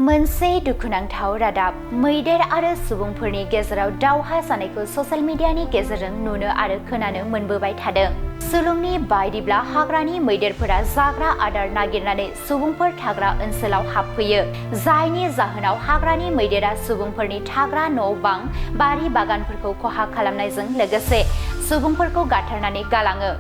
मोनसे दुखुनांथाव रादाब मैदेर आरो सुबुंफोरनि गेजेराव दावहा जानायखौ ससियेल मिडियानि गेजेरजों नुनो आरो खोनानो मोनबोबाय थादों। सुलुंनि बायदिब्ला हाग्रानि मैदेरफोरा जाग्रा आदार नागिरनानै सुबुंफोर थाग्रा ओनसोलाव हाबफैयो, जायनि जाहोनाव हाग्रानि मैदेरा सुबुंफोरनि थाग्रा न'-बां, बारि बागानफोरखौ खहा खालामनायजों लोगोसे सुबुंफोरखौ गाथारनानै गालाङो।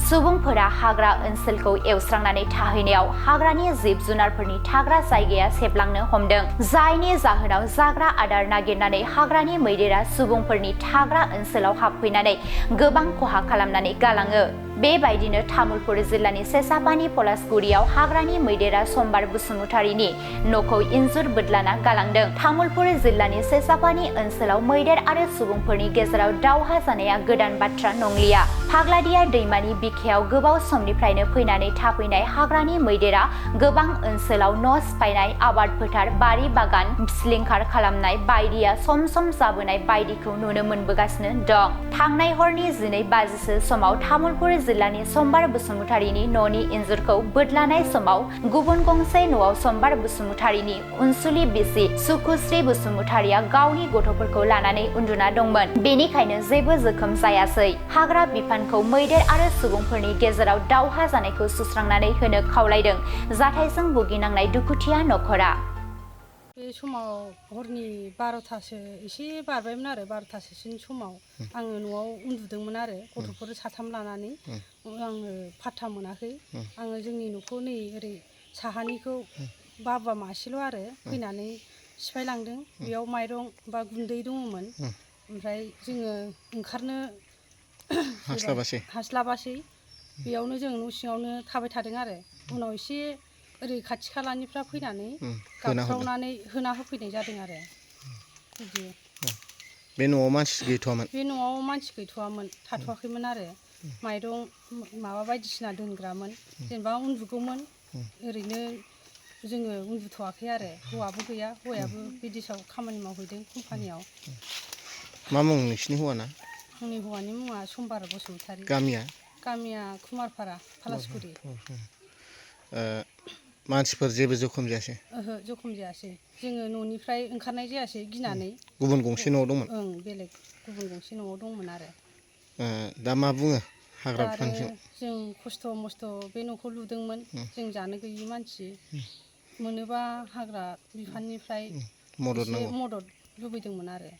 सुबुंफोरा हाग्रा ओनसोलखौ एवस्रांनानै थाहैनायाव हाग्रानि जिब-जुनारफोरनि थाग्रा जायगाया सेबलांनो हमदों, जायनि जाहोनाव जाग्रा आदार नागिरनानै हाग्रानि मैदेरा सुबुंफोरनि थाग्रा ओनसोलाव हाबफैनानै गोबां खहा खालामनानै गालाङो। बेबायदिनो तामुलपुर जिल्लानि सेसापानि पलासगुरियाव हाग्रानि मैदेरा समबार बसुमतारीनि न'खौ इन्जुर बोदलाना गालांदों। तामुलपुर जिल्लानि सेसापानि ओनसोलाव मैदेर आरो सुबुंफोरनि गेजेराव दावहा जानाया गोदान बाथ्रा नंलिया। फाग्लादिया दैमानि बिखायाव गोबाव समनिफ्रायनो फैनानै थाफैनाय हाग्रानि मैदेरा गोबां ओनसोलाव न' सिफायनाय, आबाद फोथार, बारि बागान सिलिंखार खालामनाय बायदिया सम सम जाबोनाय बायदिखौ नुनो मोनबोगासिनो दं। थांनाय हरनि 12 बाजिसो समाव तामुलपुर जिल्लानि समबार बसुमतारीनि न'नि इन्जुरखौ बोदलानाय समाव गुबुन गंसे न'आव समबार बसुमतारीनि अनसुलि बिसि सुकुश्री बसुमतारीया गावनि गथ'फोरखौ लानानै उन्दुना दंमोन। बेनिखायनो जेबो जोखोम जायासै। हाग्रा बिफानखौ मैदेर आरो सुबुंफोरनि गेजेराव दावहा जानायखौ सुस्रांनानै होनो खावलायदों जाथायजों भुगिनांनाय दुखुथिया नखरा। बे समाव हरनि 12थासो एसे बारबायमोन आरो 12थासोनि समाव आङो न'आव उन्दुदोंमोन आरो गथ'फोर 3 लानानै आङो फात्ता मोनाखै। आङो जोंनि न'खौ नै ओरै साहानिखौ बाबा मासेल' आरो फैनानै सिफायलांदों। बेयाव माइरं बा गुन्दै दङमोन। ओमफ्राय जोङो ओंखारनो हास्लाबासै। बेयावनो जों न' सिङावनो थाबाय थादों आरो उनाव एसे ओरै खाथि खालानिफ्रा फैनानै गाबख्रावनानै होना होफैनाय जादों आरो बिदि। बे न'आव मानसि गैथ'वामोन? बे न'आव मानसि गैथ'वामोन, थाथ'वाखैमोन आरो माइरं माबा बायदिसिना दोनग्रामोन, जेनेबा उन्दुगौमोन। ओरैनो जोङो उन्दुथ'वाखै आरो हौवाबो गैया, हौवायाबो बिदेशआव खामानि मावहैदों कम्पानियाव। मा मुं नोंसिनि हौवाना? आंनि हौवानि मुङा समबार बसुमतारी। गामिया कुमारपारा पलासगुरि। मानसिफोर जेबो जखम जायासै? ओहो, जखम जायासै। जोङो न'निफ्राय ओंखारनाय जायासै गिनानै। गुबुन गंसे न'आव दंमोन? ओं, बेलेग गुबुन गंसे न'आव दंमोन आरो। दा मा बुङो हाग्रा बिफानजों? जों खस्थ' मस्थ' बे न'खौ लुदोंमोन, जों जानो गैयि मानसि। मोनोबा हाग्रा बिफाननिफ्राय एसे मदद लुबैदोंमोन आरो।